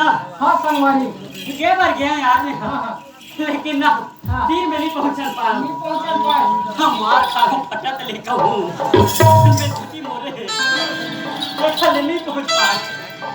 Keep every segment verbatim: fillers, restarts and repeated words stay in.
हाँ, संगवारी। ये बार गया यार मैं। हाँ, हाँ। लेकिन ना, हाँ। तीर में नहीं पहुंचन पाए। नहीं पहचान पाए। हम मार खा के फटत ले कहूँ। मैं छुट्टी मोरे। देखा ले नहीं पहुंच पाए।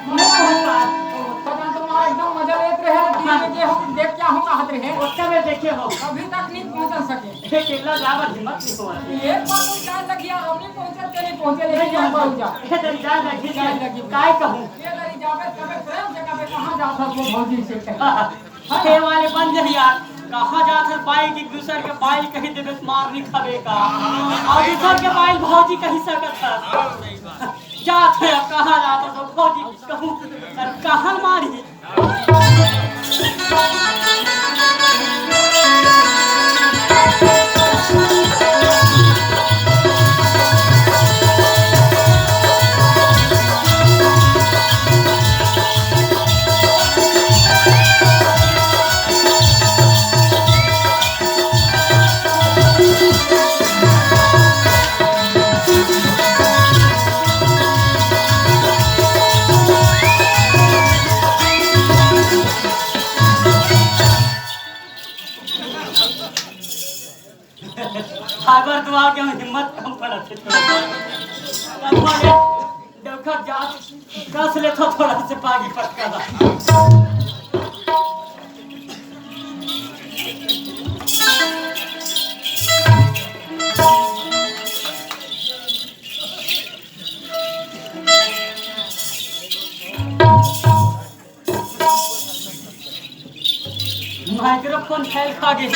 नहीं पहुंच पाए। तो पता तो मार एकदम मजा लेत रहे ना, तीर में हाँ। जे हम देख क्या हो कहत रहे। उसका मैं देखे हो। अभी तक नहीं पहुंच सके। ये केला जावर हिम्मत नहीं हो रही। एक बार तो जान लगी यार, हम नहीं पहुंचे, तेरे पहुंचे, लेकिन नहीं एक बार पहुंचा। ये तेरी जान लगी। जान लगी। काय कहूँ? ये तेरी जावे, तबे प्रेम से कबे कहाँ जाता वो भौजी से कहे। हाँ, हाँ। ये वाले बन गई यार। कहाँ जात है बाइक, एक दूसर के बाइक कहीं देवे तो मार नहीं खावे का। और दूसर के बाइक भौजी कहीं सकत है। जात है अब कहाँ जात है तो भौजी कहूँ। और कहाँ मारी? फाइबर तो आके हम हिम्मत कम पड़त हे थोड़ा। अब बोले, डौका जात, कस ले तो थोड़ा से पागी पटका ला। माइक्रोफोन फैल खा गे।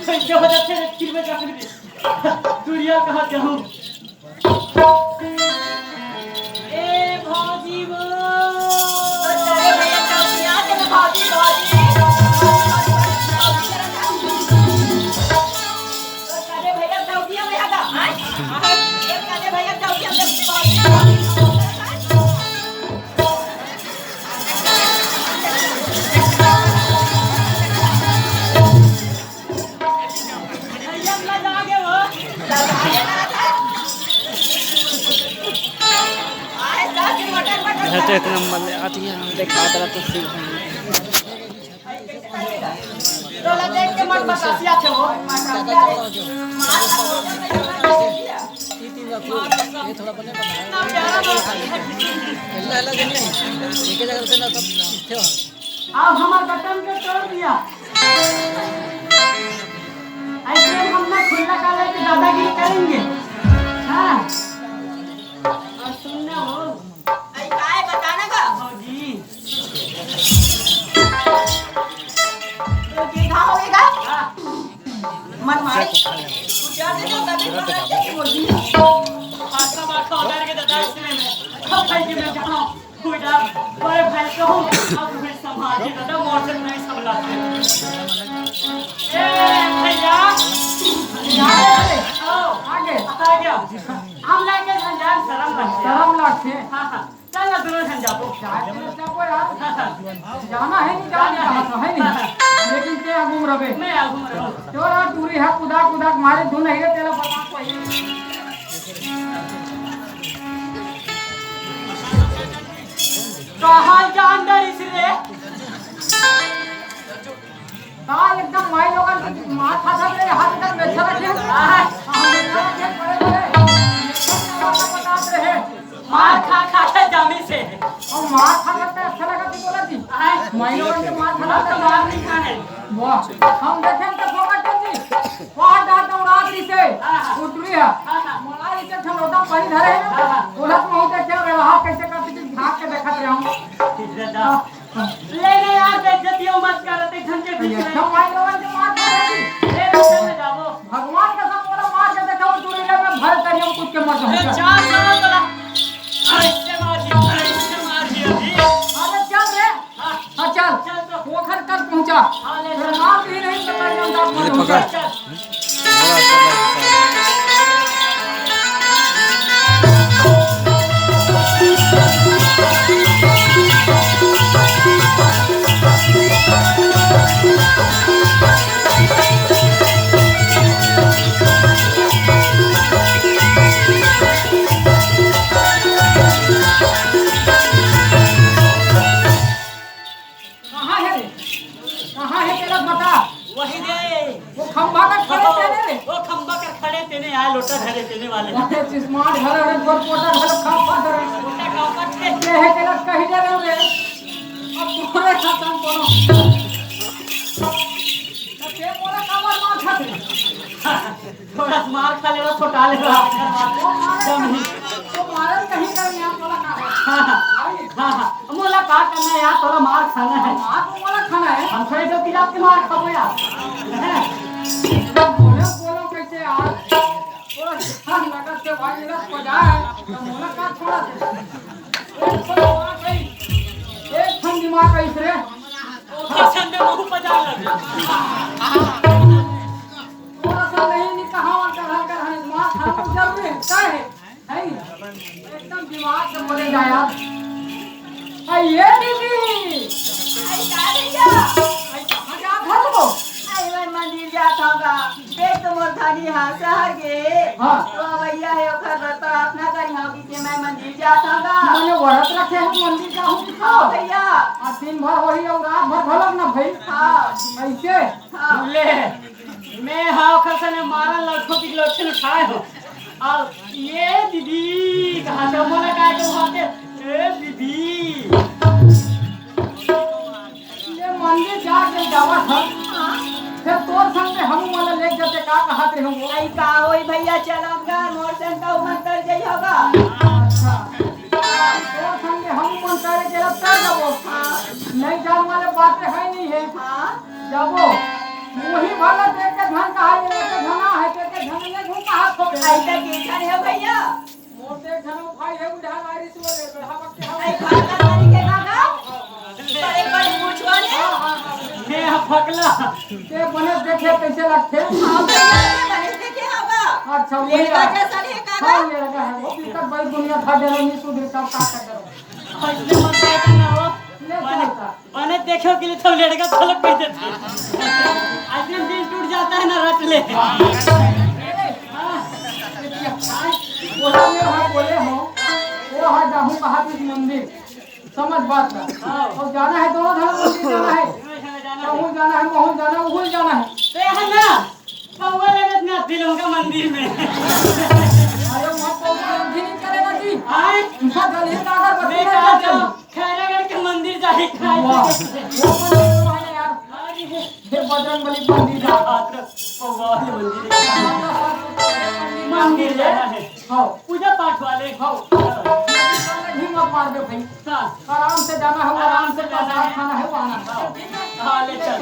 कैसे हो जाते हैं, फिर मैं जाकर भी दूरिया कहाँ जाऊँ? ए भौजी वो। अरे भैया, चौकी आ चलो भौजी, भौजी। अरे भैया, चौकी आ भैया का, हाँ? अरे भैया, चौकी आ भौजी। ये तो एक नंबर ले आती है, हम देखा तरह तो सीख। तोला देख के मन बतासिया थे वो। ये थोड़ा बने बताया। हिला हिला देंगे। एक ही जगह से ना सब सीखते हो। अब हमार बटन को तोड़ दिया। ऐसे हम ना खुला काला के दादागिरी करेंगे। हाँ। और सुनना हो। अरे काय बताना का? भौजी। तो के घाव होएगा? हाँ। मन मारे। उजार दे तो तभी पता चले भौजी। आखा बाखा उतार के दादा इसने में। अब भाई के मैं जाऊँ। कोई ना, बड़े भाई को हूँ, अब तुम्हें संभाल के दादा, मोर से नहीं संभला। ए, भैया, भैया, आओ, आगे। आ गया। हम लेके संजान शर्म लगते हैं। शर्म लगते हैं। हाँ, हाँ, चल ना, दोनों जन जाबो। जाए के जाबो यार। हाँ, हाँ। जाना है नहीं, जाना है, कहा था, है नहीं? हाँ, हाँ। लेकिन ते अब उम्र बे। मैं अब उम्र बे। चोर और टूरी है, कुदा, कुदा, मारे धुन है, तेरा बता कोई। कहाँ जान डरिस रे? काल एकदम माई लोगन के मार खा खा रहे, हाथ एकदम मेछा रखे। हाँ। हम मेछा रखे, बड़े बड़े। एकदम बता रहे। मार खा खा के जामी से। और मार खा खा के अच्छा लगा तू बोला जी। हाँ। माई लोगन के मार खा खा के मार नहीं खाए। वाह, हम देखें तो फोकट कर दी। वाह, डांट और रात री से हाँ, हाँ। उतरी है। हाँ, हाँ। मोला इसे ठंडोटा पानी धरे है ना। हाँ, हाँ। बोला तो वहीं पे क्या व्यवहार कैसे करती थी, झांक के देखा रहे हम। ठीक है, जा। ले ले यार, बेइज्जती मत कर, ते झंझट ये दिख रहे। सब माई लोगन के मार खा रही। ले ले, चल जाओ। भगवान का सब बोला, मार के देखा, उतरी ले, मैं भर करिए कुछ के मर अरे, जाऊंगा। चार सौ वाला। अरे, इससे मार दिया, अरे, इससे मार दिया, जी। अरे, चल रे। हाँ, चल। चल तो। पोखर तक पहुंचा। हाँ, ले फिर चल। मार भी नहीं तो मैं जानता ये पकड़। चल। कहाँ हे रे? कहाँ हे तेला बता। वही रे। वो खंभा कर खड़े तेने रे। वो खंभा कर खड़े तेने, आय लोटा धरे तेने वाले। अरे चश्मा घर रे, गोल पोटा घर खंभा धरे। लोटा का ऊपर थे। ये हे तेला कही दे रहे रे। अब तोरे खत्म कोनो। तो ते मोला काबर मार खाते? थोड़ा सा मार खा लेवा, छोटा लेवा। वो मारे, जमीन। वो मारे कहीं का यहाँ तोला का है? हाँ, हाँ। हाँ, हाँ। मोला का करना है यार, तोला मार खाना है। मार तो मोला खाना है। हम थोड़े जो गिलास के मार खाबो यार। हैं? बोलो, बोलो कैसे यार? थोड़ा ध्यान लगा के भाई, इधर को जा है। तो मोला का थोड़ा से। एक ठन दिमाग है, एक ठन दिमाग है इस रे। ओकर संग में मुंह पजा लगे। थोड़ा सा नहीं, नहीं कहावत कर, कर, कर, है, मार खाना तो जरूरी है, तय है, है ही। एकदम दिमाग से बोले जा यार। आ, ये दीदी। आई का भैया? आई कहाँ जात हस वो? आई मैं मंदिर जात हूँ गा। देख तो मोर धनी हा शहर गे। हाँ। तो भैया है ओकर बर प्रार्थना करी हूँ कि मैं मंदिर जात हूँ गा। मैंने व्रत रखे हूँ, मंदिर जाहूँ कि हाँ का? भैया। आ, दिन भर वही और रात भर भलक ना भाई। हाँ। ऐसे? हाँ। ले, मैं हा ओखर सने मारा लठो की लोचन उठाए हो। अब ये दीदी कहा था, मोला काय के उठाते? ए दीदी, ये मंदिर जाके जावा था। हाँ। फिर तोर संग में हम मोला ले जाते, का कहत रहे हो? आई का होई भैया, चल अब घर, मोर संग का उमर कर जाई होगा। अच्छा। तोर संगे हम मन करे के रब कर देबो। हाँ। नहीं जान वाले बातें है नहीं है। हाँ। जाबो। वही भला देख के धन कहा ये, देख के धना है, देख के धन ले घूम कहा खो। ऐसा के धन है भैया? मोर देख धन भाई है, बुढ़ा मारी सो ले, बुढ़ा मत के आई भाला करी के ना ना। बड़े बड़े पूछवा ले। हाँ, हाँ, हाँ। मैं फकला। ते बने देखे कैसे लगथे? हाँ, भैया, ते बने देखे हवा। अच्छा, वही लेड़का बात। जैसा नहीं है, काका? हाँ, लेड़का है। वो भी तब भाई दुनिया खा दे रहा, नहीं सुधरे, तब का कर दे रहा। ऐसे मत कहता ना हो। ले बने, चलता। बने देखो के लिए तो लेड़का थोड़ा कह देते। ऐसे दिल टूट जाता है ना, रट ले। हाँ। वो हम लोग हाँ बोले हो, वो हाँ जाहूँ कहा बीच मंदिर। समझ बात ना। हाँ। और जाना है दोनों धर्म मंदिर जाना है। हाँ, हाँ, जाना है। कहूँ जाना है, कहूँ जाना है, वही जाना है। तो है ना, पौवा लेवे ना दिलों का मंदिर में। अरे वहाँ पौवा भी नहीं करेगा जी। आए? वहाँ गली का अगरबत्ती मैं नहीं कहा जाते। जाऊँ, खैरागढ़ के मंदिर जाए खाए। वाह, वो मंदिर तो है यार। अरे। हे बजरंग बली मंदिर जा। हाँ, तो पौवा वाले मंदिर। मंदिर जाना है। हाँ। पूजा पाठ वाले। हाँ। भी मत मार दे भाई। हाँ। आराम से जाना है, आराम आराम से से जाना प्रसाद है। खाना है, वो आना है। हाँ। हाँ, ले चल।